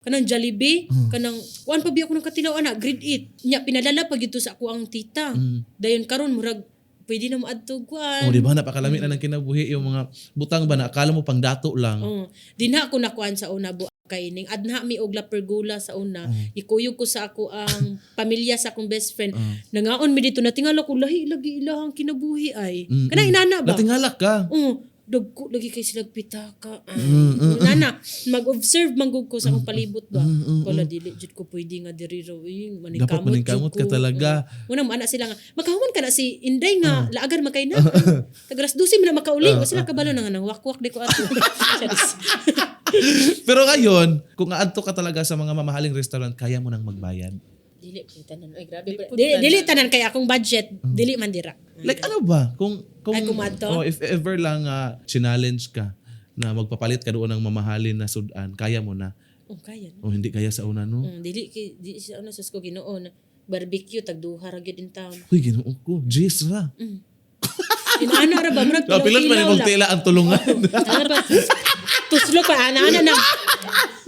Kanang Jollibee, kanang kuan pa biya ko ng katilaw ana, grade 8. Nya pinadala pa gyud to sa ako ang tita. Dayon karon murag pwede na moadto kuan. Oh, di ba napakalami na ng kinabuhi yung mga butang ba na akala mo pang dato lang. Oh, dinha ko nakuan sa una bu kay ning adna mi og La Pergola sa una. Ikuyog ko sa ako ang pamilya sa akong best friend. Nangaon mi dito, natingala ko lahi lagi ilahang kinabuhi ay. Kanang inana ba? Natingala ka. Oh, dagko lagi kay sila pitaka. Ay. Nana, mag-observe manggug ko sa akong palibot ba. Wala, dili jud ko pwede nga diri raw eh. Dapat Maningkamot maningkamot jud ka ko. talaga. Oh. Muna mo ana sila nga makahuman ka na si Inday nga laagar makay na. Tag alas 12 man na makauli, wa sila kabalo na nga nang wakwak di ko ato. Charis. Pero ngayon, kung aadto ka talaga sa mga mamahaling restaurant, kaya mo nang magbayad. Dili po tanan. Ay, grabe. Dili, dili tanan kay akong budget, dili man dira. Like ano ba? Kung Ay, kung maadto? Oh, if ever lang challenge ka na magpapalit ka doon ng mamahalin na sudan, kaya mo na. Oh, kaya no. O hindi kaya sa una, no? Dili kay di siya ano sus ko Ginoo na barbecue tag duha ra gyud in town. Uy, Ginoo ko. Jeez ra. Inaana ra ba murag Pilot man tilaw-tilaw yung lang. tila ang tulungan. Ano ba? Tuslo pa ana ana na.